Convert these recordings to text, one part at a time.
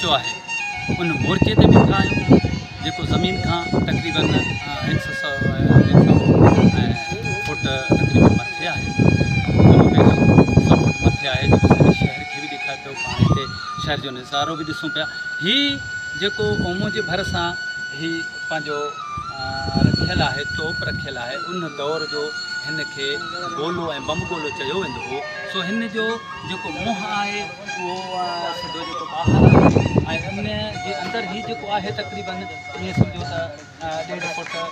مورچو آهي ان مورچي تي بيٺا آهيون جيڪو زمين کان تقريبن هڪ سو هڪ سو فوٽ تقريبن مٿي آهي ڪم بيش سو فوٽ مٿي آهي جيڪو سڄي شهر کي به ڏيکاري پيو پاڻ هتي شهر جو نظارو به ڏسون پيا هي جيڪو منهنجي ڀر سان هي پنهنجو رکيل آهي توپ رکيل آهي ان دور جو هن کي گولو ۽ بم گولو چيو ويندو هو سو هن جو جيڪو منهن آهي اهو سڌو جيڪو ٻاهر آهي ۽ ان جي اندر هي جيڪو آهي تقريبن ائين سمجهو ته ڏيڍ فوٽ کان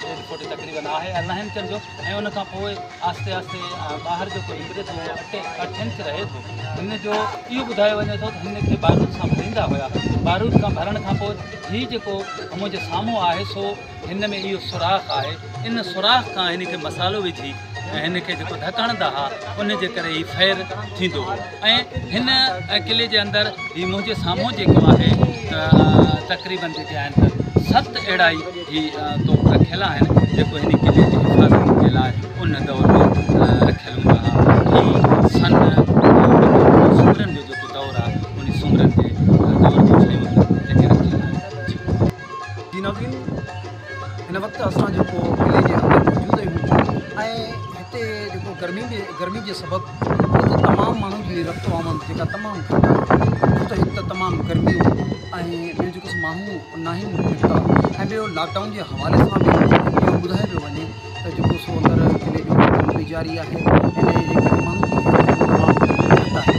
ڏيڍ فوٽ تقريبن آهي ارڙهن انچن جو ۽ ان کان پوء آهستي آهستي ٻاهر جيڪو نڪري ٿو اهو اٺ انچ رهي ٿو. هن جو اهو ٻڌايو وڃي ٿو ته هن کي بارود سان ڀريندا هيا. بارود کان ڀرڻ کان پوء هي جيڪو منهنجي سامهون آهي سو هن ۾ اهو سوراخ آهي. ان سوراخ کان هن کي مصالحو وجهي ۽ هن کي جيڪو ڌڪ هڻندا ها ان جي ڪري هي فير ٿيندو هو ۽ هن قلعي جي اندر هي منهنجي سامهون جيڪو آهي ته تقريبن جيڪي آهن ته ست اهڙا ئي هي توپ رکيل آهن جيڪو هن قلعي جي حفاظت جي لاء ان دور ۾ رکيل هوندا ها. هي سن سومرن جو جيڪو دور آهي ان سومرن جي دور جون شيون آهن جيڪي رکيل آهن. جي. جي ناظرين هن وقت اسان جيڪو قلعي جي اندر موجود آهيون ۽ هتي جيڪو گرمي به گرمي جي سبب هتي تمام ماڻهن جي رفت و آمد جيڪا تمام گهٽ آهي ڇو ته هڪ ته تمام گرمي ۽ ٻيو جيڪو سو ماڻهو ناهن نڪتا ۽ ٻيو لاڪ ڊائون جي حوالي سان به اهو ٻڌايو پيو وڃي ته جيڪو سو اندر قلعي جو ڪم به جاري آهي ان جي ڪري ماڻهن جي تمام گهٽ آهي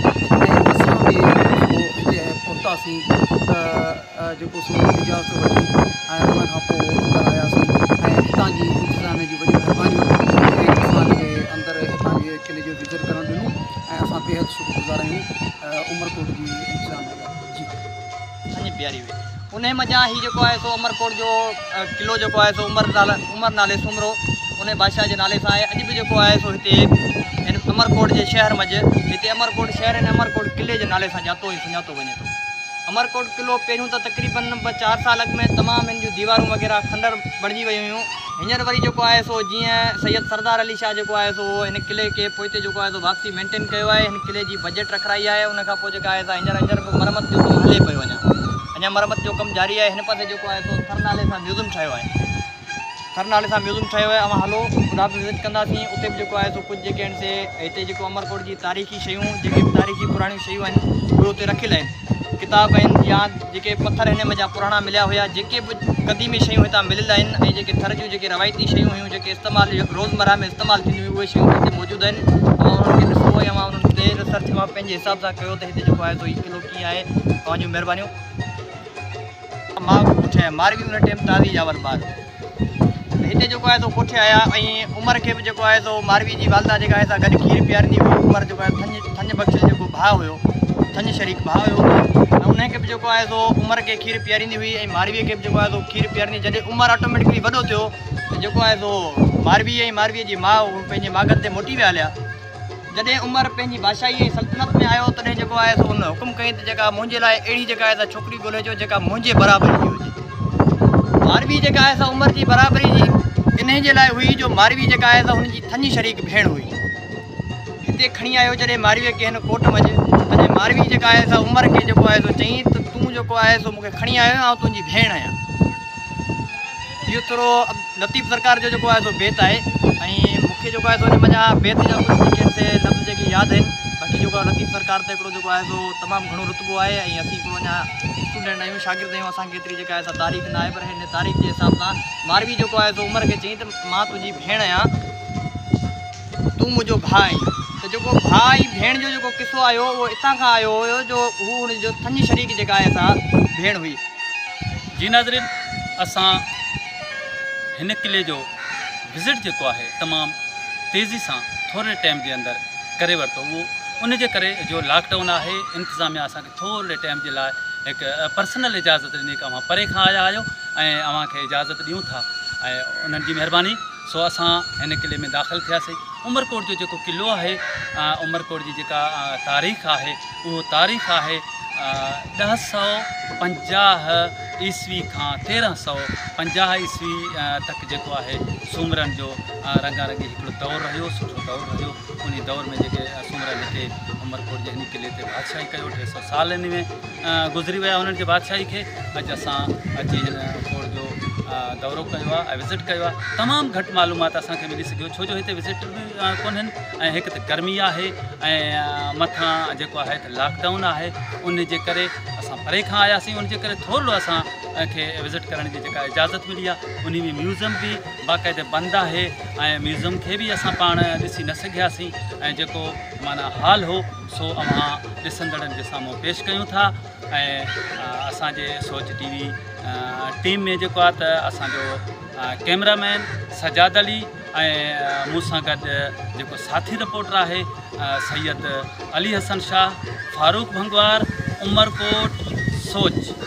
۽ اسان به جيڪو هتي پهتاسين ته جيڪو سو اجازت وٺي ۽ ان کان پوء اندر آياسين ۽ هتان جي انتظاميه جون وڏيون مهربانيون جنهن اسان کي اندر هتان جي قلعي جو وزٽ ڪرڻ ڏنو ۽ اسان بيحد شڪر گذار آهيون عمرڪوٽ جي انتظاميه جا جي. ٿڃ پياري وئي. انهي منجهان هي جيڪو آهي سو عمرڪوٽ جو قلعو جيڪو آهي سو عمر عمر نالي سومرو انهي بادشاهه جي نالي سان آهي. اڄ به جيڪو آهي سو هتي هن عمرڪوٽ جي شهر منجهه هتي عمرڪوٽ شهر هن عمرڪوٽ قلعي جي نالي سان ڄاتو ۽ سڃاتو وڃي ٿو. عمرڪوٽ قلعو پهريون ته تقريبن ٻه چار سال اڳ ۾ تمام هن جون ديوارون وغيره کنڊر بڻجي ويون هيون. هينئر وري جيڪو آهي سو جيئن سيد سردار علي شاهه جيڪو آهي سو هن قلعي کي پوئتي جيڪو آهي سو واپسي مينٽين ڪيو آهي هن قلعي جي بجيٽ رکرائي آهي ان کان پوء جيڪا آهي سا هينئر هينئر به مرمت جو ڪم هلي پيو اڃا اڃا مرمت جو ڪم جاري آهي هن پاسي جيڪو آهي سو ٿر نالي سان ميوزم ٺهيو آهي ٿر نالي سان ميوزم ٺهيو آهي اوهان هلو اوڏانهن به وزٽ ڪنداسين اتي به جيڪو آهي سو ڪجهه جيڪي آهن سي هتي جيڪو عمرڪوٽ جي تاريخي شيون جيڪي به تاريخي پراڻيون شيون آهن اهي اتي رکيل آهن ڪتاب آهن يا جيڪي پٿر هن منجهان پراڻا مليا هيا جيڪي به قديمي شيون هتان مليل آهن ۽ جيڪي ٿر جون جيڪي روايتي شيون هيون جيڪي استعمال روزمره ۾ استعمال ٿينديون هيون اهي شيون هتي موجود آهن اوهان انهن کي ڏسو ۽ اوهان انهن تي ريسرچ اوهان پنهنجي حساب سان ڪيو ته هتي جيڪو آهي سو هي قلعو ڪيئن آهي اوهان جون مهربانيون. ماء کي ڪوٺي آيا ماروي ان ٽيم تازي ڄاول ٻار هو ته هتي جيڪو آهي سو ڪوٺي آيا ۽ عمر کي به جيڪو آهي سو ماروي جي والده جيڪا آهي سا گڏ کير پياريندي هئي عمر جيڪو آهي ٿڃ ٿڃ بخشل جيڪو ڀاء هيو ٿڃ شريڪ ڀاء هيو ۽ انهي کي به جيڪو آهي سو عمر کي کير پياريندي هئي ۽ مارويء کي به جيڪو آهي سو کير پياريندي جڏهن عمر آٽوميٽڪلي وڏو ٿيو ته جيڪو آهي سو ماروي ۽ مارويء جي ماء پنهنجي ماڳن تي موٽي ويا هليا جڏهن عمر پنهنجي بادشاهي ۽ سلطنت ۾ آيو تڏهن جيڪو آهي سو ان حڪم ڪيائين ته جيڪا منهنجي لاء اهڙي جيڪا آهي سا ڇوڪري ڳولهي اچو جيڪا منهنجي برابري جي هجي. ماروي جيڪا آهي سا عمر جي برابري جي انهي جي لاء هئي جو ماروي جيڪا آهي سا هن جي ٿڃ شريڪ ڀيڻ هئي. هتي کڻي آيو جڏهن مارويء کي هن ڪوٽ منجهه تڏهن ماروي جيڪا آهي سا عمر کي جيڪو آهي سو چيائين ته تون جيڪو آهي سو مون کي کڻي آيو آهين آئون تنهنجي ڀيڻ آهيان. اهو ٿورو لطيف سرڪار جو جيڪو آهي سو بيت آهي ۽ مون کي جيڪو آهي سو ان منجهان بيت جا ڪجهه جيڪي آهن سي لفظ جيڪي ياد آهن باقي جيڪو آهي لطيف سرڪار ته هڪڙو جيڪو آهي سو تمام گهڻو رتبو آهي ۽ اسين هڪڙو اڃا اسٽوڊنٽ آهيون شاگرد آهيون اسان کي ايتري جيڪا آهي سا تاريخ نه آهي پر هن تاريخ جي حساب سان ماروي جيڪو آهي سو عمر کي چيائين ته مان تنهنجي ڀيڻ آهيان تون منهنجو ڀاء آهين ته جيڪو ڀاء ۽ ڀيڻ جو جيڪو قصو آيو اهو اتان کان آيو هيو جو هو هن جو ٿڃ شريڪ جيڪا آهي سا ڀيڻ هئي. جي ناظرين اسان هن قلعي جو وزٽ جيڪو آهي تمام تيزي سان ٿورڙي ٽائيم جي اندر ڪري ورتو اهو ان جي ڪري جو لاڪ ڊائون آهي انتظاميا اسان کي ٿورڙي ٽائيم جي لاء هڪ پرسنل اجازت ڏني ڪه اوهان پري کان آيا آهيو ۽ اوهان کي اجازت ڏيون ٿا ۽ انهن جي مهرباني سو اسان هن قلعي ۾ داخل ٿياسين. عمرڪوٽ جو جيڪو قلعو آهي، عمرڪوٽ جي جيڪا تاريخ آهي، اهو تاريخ آهي 1050 عيسوي کان 1350 عيسوي تڪ جيڪو آهي سومرن جو رنگا رنگي هڪڙو دور رهيو، سٺو دور رهيو. انهي دور ۾ جيڪي سومرن هتي عمرڪوٽ جي هن قلعي تي بادشاهي ڪيو، 300 سال انهي ۾ گذري ويا انهن جي بادشاهي کي. اڄ اسان اچي هن فورٽ جو دورو ڪيو آهي ۽ وزٽ ڪيو آهي. تمام گهٽ معلومات اسان کي ملي سگهيو ڇو جو هتي وزٽر به ڪونهن ۽ هڪ ته گرمي آهي ۽ مٿان جيڪو آهي ته لاڪ ڊائون آهي، ان جي ڪري اسان پري کان آياسين، ان جي ڪري ٿورڙو اسان کي وزٽ ڪرڻ جي جيڪا اجازت ملي آهي. انهي ۾ ميوزم به باقاعده بند آهي ۽ ميوزم کي به اسان پاڻ ڏسي نه سگهياسين ۽ جيڪو معنيٰ حال هو سو اوهان ڏسندڙن جي سامهون پيش ڪيون ٿا. ۽ اسان جي سوچ ٽي وي ٽيم ۾ جيڪو آهي ته اسان جو ڪيمرا مين سجاد علي ۽ مون سان گڏ جيڪو ساٿي رپورٽر آهي سيد علي حسن شاهه، فاروق ڀنگوار، عمرڪوٽ، سوچ.